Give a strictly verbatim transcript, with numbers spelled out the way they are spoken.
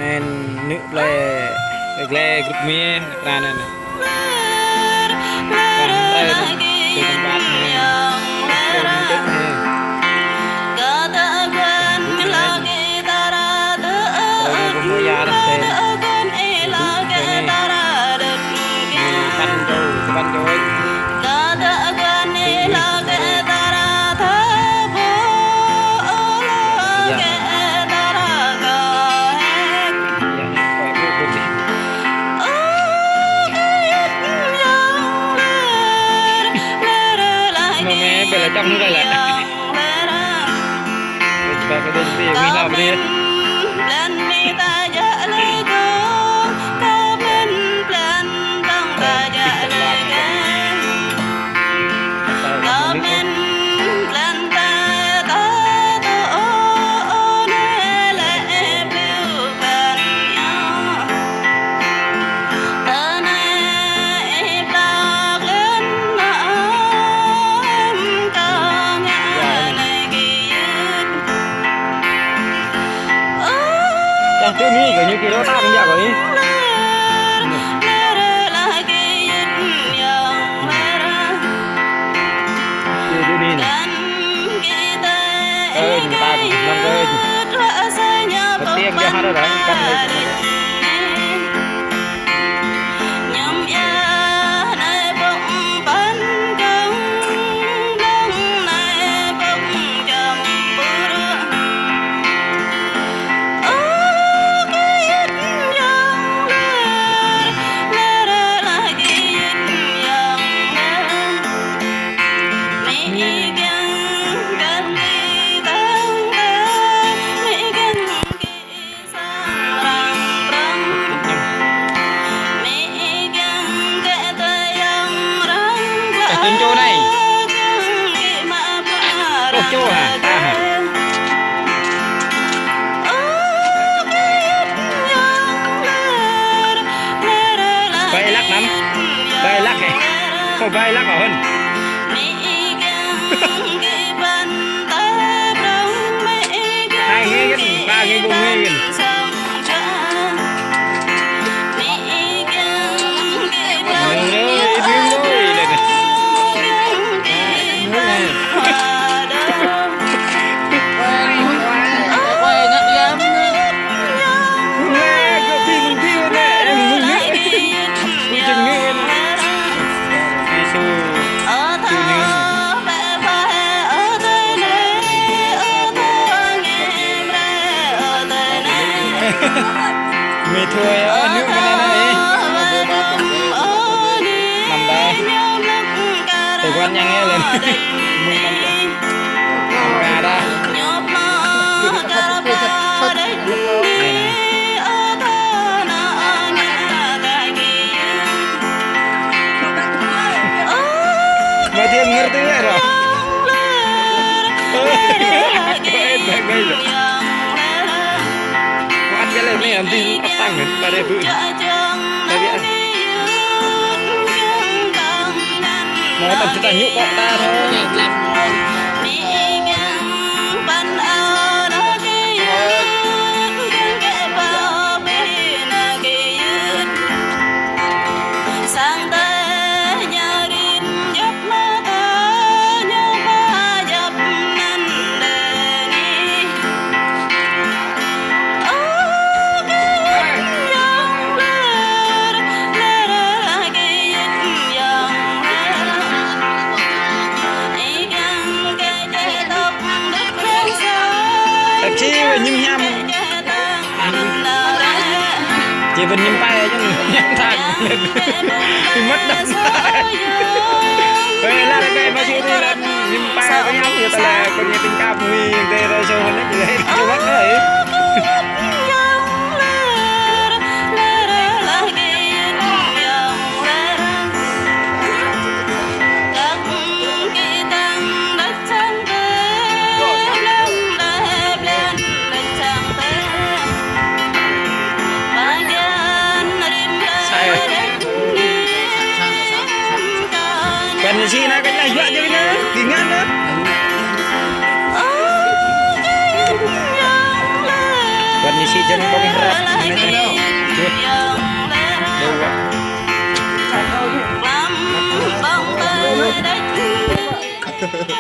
Anŭn nŭk plei, plei gru mie, kran anŭn. Kran plei anŭn, tui tơmpăt anŭn. Tui tơmpăt anŭn. Tui tơmpăt anŭn. Mẹ bé là trong người lạ. Ba cái đôi gì, mi nọ đi. Čang tui ni, kơ ñu kơ lô ta kơ ñu kơ ni. Tui, tui ni nè. Ơ, ñu ta kơ ñu, năm kơ ñu. Kơ tiêm cho họ đó, cắt lên. Ơ, tui čô anai. Ơ, čô hă, ta hă. Bai lăk năm. Bai lăk hă. Ơ, bai lăk hă hơ̆n. Hai ngê gĭt, ba ngê, ƀô̆ ngê gĭt. Mi thôi, ơ, nước bên đây này. Nằm đây. Tài khoản nhắn nghe lên. Mười năm. Năm K đó. Đây này. Mà thiên ngir tui ya rồi. Ơ, ơ, ơ, ơ. Kuat kơ lĕ anai, anŭn tih pơtăng anŭn, ba rơbư̆. Ba rơbư̆. Mơ̆ tăm čơtah ñu kŏ ta thôi. Ơ, či, ñu hiam. Či bơni ñăm pai, ñu ñăm tang. Či mơ̆t đah. Ơ, lăi ră anai mơ̆ či tui lăi ñăm pai, kơ ñu yua tơlơi, kơ ñu tình cảm, ñu tê rơi sâu hơn đấy, či mơ̆t đah. Kan si na kan lah juak je na, ringan na. Sĭt jăn kâo ƀing hră. Anai tơ. Dua. Dua. Dua.